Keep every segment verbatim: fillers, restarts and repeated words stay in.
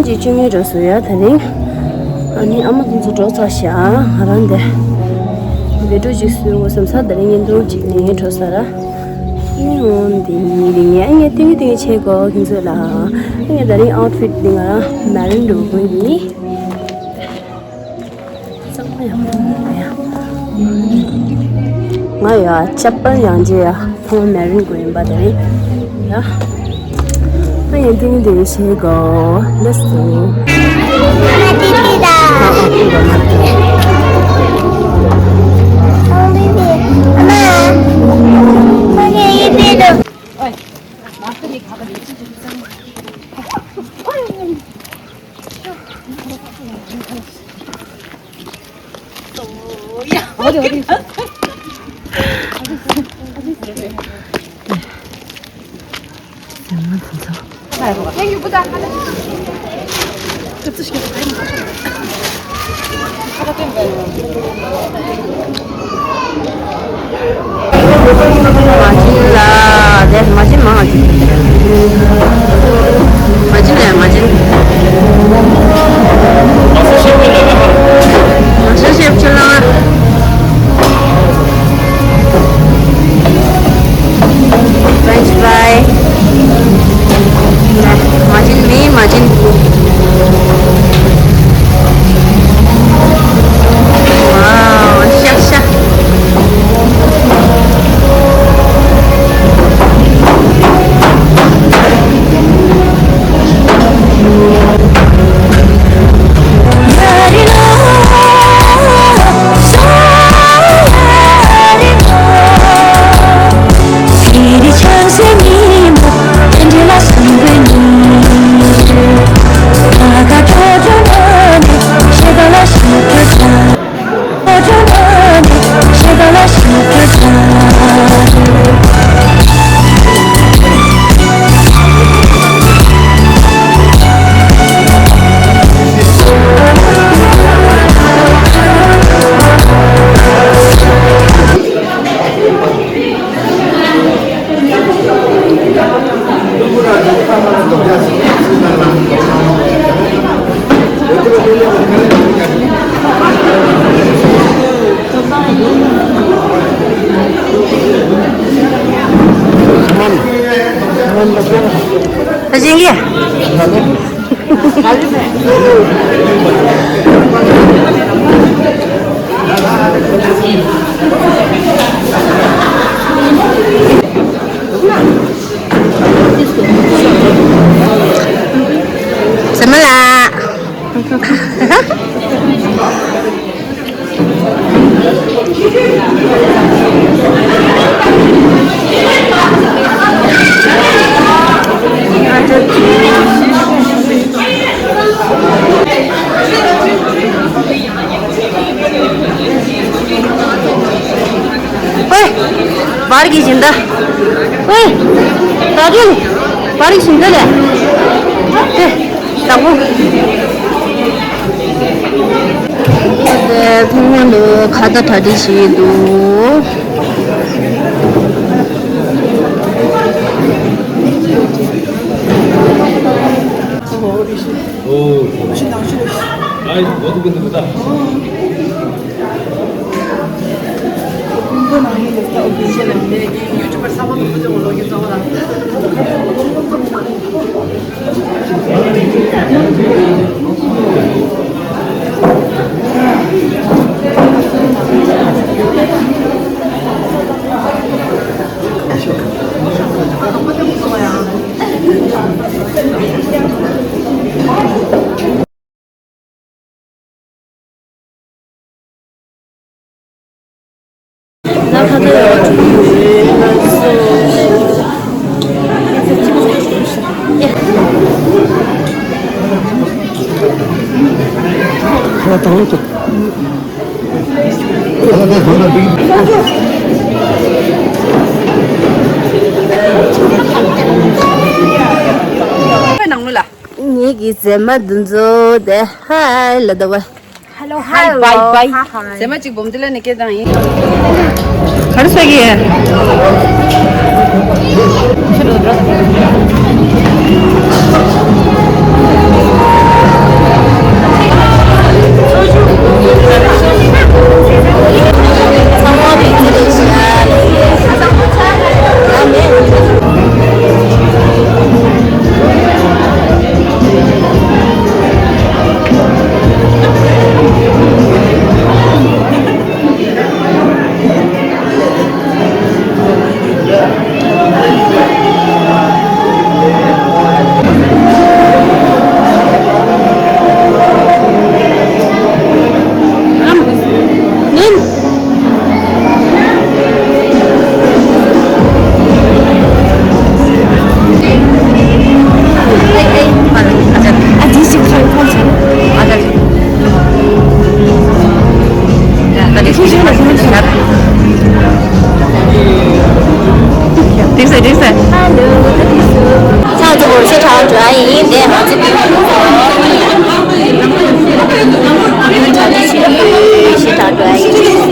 ཅིག་བཅོ་ལྔ་འགྲོ་སོང་ཡ་ད་རིང་། ཨ་ནི་ཨ་མ་དེ་ཚོ་འགྲོ་ཚར་ཤག་ང་རང་དེ་བེད་སྤྲོད་ཅིག་བཟོས་འོ་བསམ་ས་ད་རིང་བརྙན་ཐུང་ཅིག་ནས་འགྲོ་ས་ར། ཨ་ནི་འོ་འདི་ཡིན་རིང་ངས་ཨ་ངས་ཏིང་ཏིང་བྱེད་དགོ་ཁྱེད་ཚོ་ལ། ཨ་ངས་ད་རིང་ཨའུ་ཊི་ཕིཊ་འདི་ང་རང་མེ་རུན་འགྲོ་དགོས་ཡིན། གཙང་མ་ཡག་པོ་མི་འདུག་ཡ། ང་ཡ་ཅ་པལ་ཡང་རྗེ་ཡ་ཐོང་མེ་རུན་དགོས་ཡིན་པ་དེ་རེད་ཡ། ཨ་ཡ་ཏིང་ཏིང་བྱེད་དགོ། Let's go. མ་བྱིན་ལ་དེ་མ་བྱིན་མ་ང་བྱིན། མ་བྱིན་ལ་མ་བྱིན། མ་ཤ་ཤེབ་ཆུ་ལ། French fry. མ་བྱིན་མི་མ་བྱིན། Wow, ཤ་ཤ། ཟ་མ་ལ། ཨོའི། བར་གྱི་བཞིན་ད། ཨོའི། ད་གིན། བར་གྱི་བཞིན་ད་ལས། ཨེ། བདག་པོ། དེ་ཕུང་ཡང་འདུག་ཁ་ད་གྲ་སྒྲིག་བྱེད་འདུག་ཨོ། ཨའི། ཨོ། དེ་གི་འདུག་ད། ངེད་ཀྱི་མཛེས་མ་འདི་ཚོ་དེ་ཧའི་ལ་ད་བ། Hello, hi, bye, bye. Hi, hi. མཛེས་མ་གཅིག་སྦོམ་དེ་ལ་ནི་སྐད་བཏང་ཡིན། ག་རེ་ཟ་གི་ཡིན། ཚང་ཚོ་བོར་ཤེས་གྲགས་འགྲོ་ཡ་ཡིན། དེ་ང་ཚོ་ཕྱི་དྲགས་འགྲོ་ཡ་ཡིན།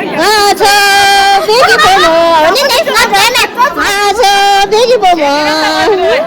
ང་ཚོ་བོད་ཀྱི་བུ་མོ། ང་ཚོ་བོད་ཀྱི་བུ་མོ།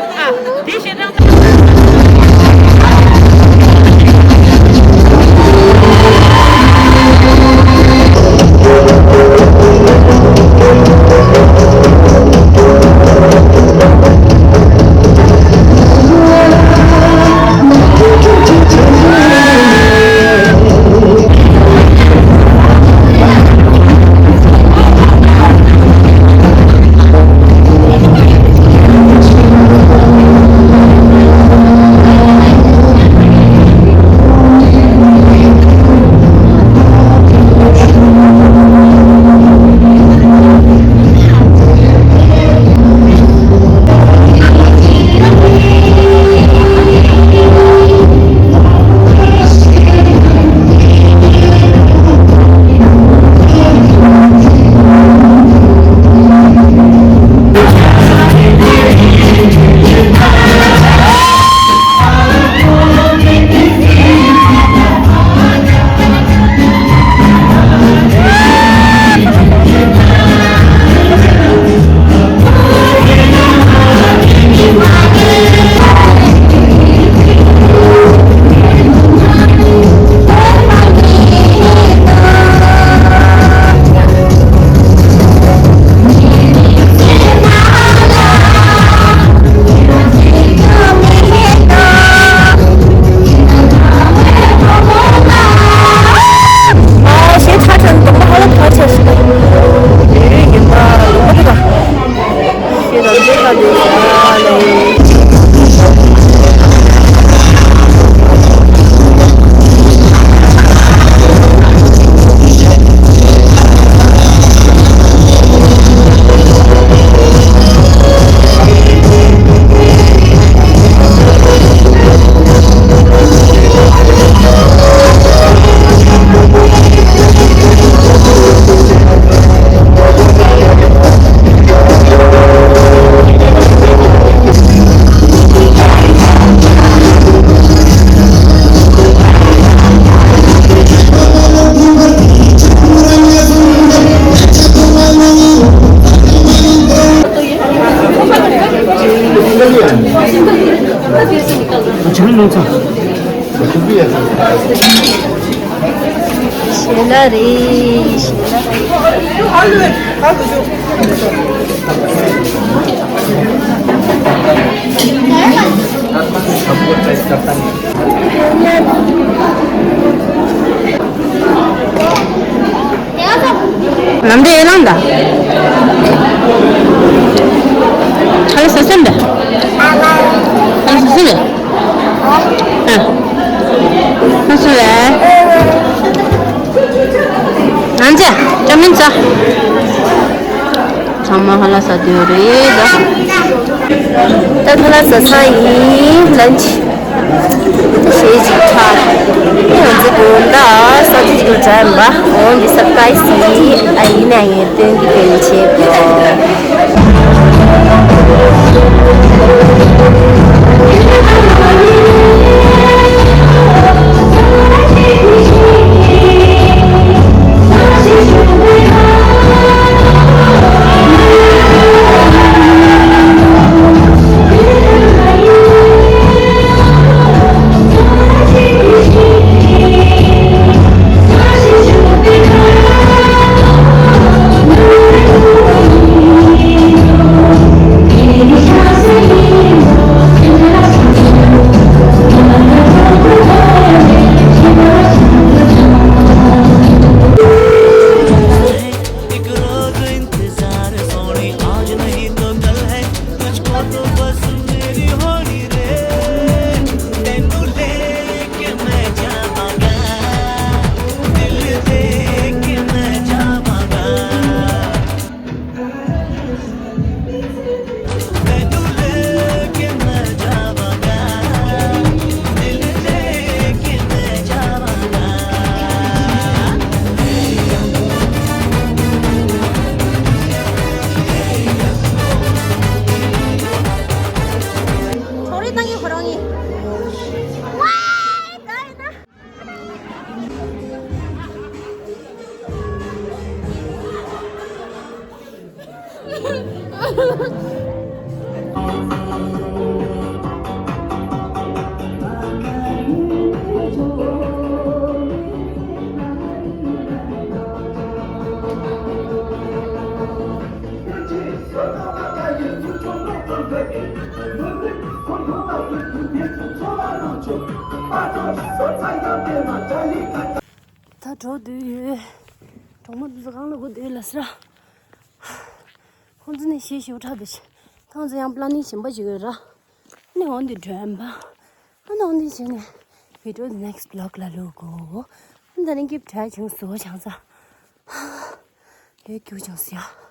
ཞལ་ལག་རེད། ཞལ་ལག་རེད། ལམ་འབྲས་ཨེ་ལང་ད། ཁ་ལ་ས་སེམས་ད། ཁ་ལ་ས་སེམས་ད། ཨ། ཁ་སུ་རེད། ང་ཚོ་ཅམ་མིན་ཙ། ཚང་མ་ཁ་ལག་ཟ་དུས་རེད་ད། ད་ཁ་ལག་ཟ་ས་ཡིན། ལན་ཆི། ད་ཞེས་ཅིག་ཁྲ། ང་ཚོ་དགོང་དག་ས་ཆ་ཅིག་ལ་འགྲོ་ཡིན་པ། འོ་འདི་སར་པ་རའི་སི་ཡིན། ཨ་ཡིན་ན་ངས་སྟོན་གི་དེ་བྱེད། ཁྲོག་རེ་བཏང་གི་ཁོ་རང་གཉིས། ཝའི། ད་ཡིན་ན། ད་འགྲོ་འདོད་ཡོད། གྲོགས་མོ་འདི་ཚོ་གང་ལ་སྒུག་འདོད་ལ་ཟེར། ཁོང་ཚོ་ནི་ཞེ་ཞེ་དྲག་འདུག་ཁོང་ཚོ་ཡང་པི་ལ་ནིང་གཞན་པ་ཞིག་ཡོད་ར། ནི་འོང་འདི་འགྲོ་ཡིན་པ། ཨ་ནི་འོང་འདི་བྱས་ནས་བི་ཌི་ཡོ་ནེག་སི་བི་ལོག་ལ་ལོག་གོ། ཨ་ནི་ད་ནི་སྐྱིབས་བྲལ་བྱུང་བཟོ་བ་བྱང་ས། ལས་རྒྱུ་བྱུང་ཟེར་ཡ།